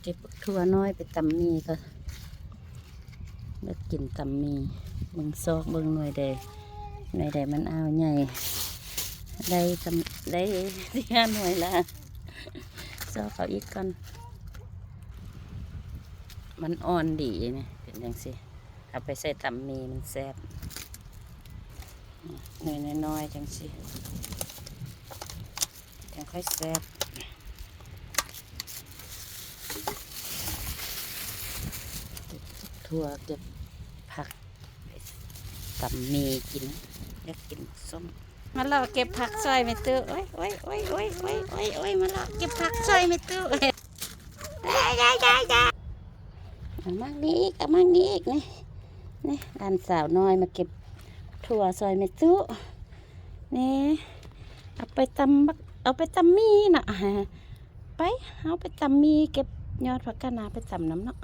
ເກັບຖົ່ວນ້ອຍໄປຕຳໝີ່ກ່ອນ. ຢາກກິນຕຳໝີ່. ເບິ່ງຊອກເບິ່ງໜ່ວຍໃດ ໜ່ວຍໃດມັນອາວໃຫຍ່. ໄດ້ຕຳ ໄດ້ສີ່ຫ້າໜ່ວຍລະ. ຊອກເອົາອີກກ່ອນ. ມັນອ່ອນດີນີ້ ເປັນຈັ່ງຊີ້. ເອົາໄປໃສ່ຕຳໝີ່ມັນແຊບ. ໜ່ວຍນ້ອຍໆ ຈັ່ງຊີ້ ຈັ່ງຄ່ອຍແຊບ. ເກັບຖົ່ວ ເກັບຜັກ ຕຳໝີ່ກິນ. ຢາກກິນສົ້ມ. ມາເລາະເກັບຜັກຊ່ອຍແມ່ຕູ້. ໂອ້ຍ ໂອ້ຍ ໂອ້ຍ ໂອ້ຍ ໂອ້ຍ ໂອ້ຍ ໂອ້ຍ ມາເລາະເກັບຜັກຊ່ອຍແມ່ຕູ້. ເອົາໝາກນີ້ອີກ ເອົາໝາກນີ້ອີກ. ນີ້ ນີ້ ຫຼານສາວນ້ອຍມາເກັບຖົ່ວຊ່ອຍແມ່ຕູ້. ນີ້ ເອົາໄປຕຳບັກ ເອົາໄປຕຳໝີ່ນະ. ໄປ ເຮົາໄປຕຳໝີ່ ເກັບຍອດຜັກກາດນາໄປຕຳນຳເນາະ.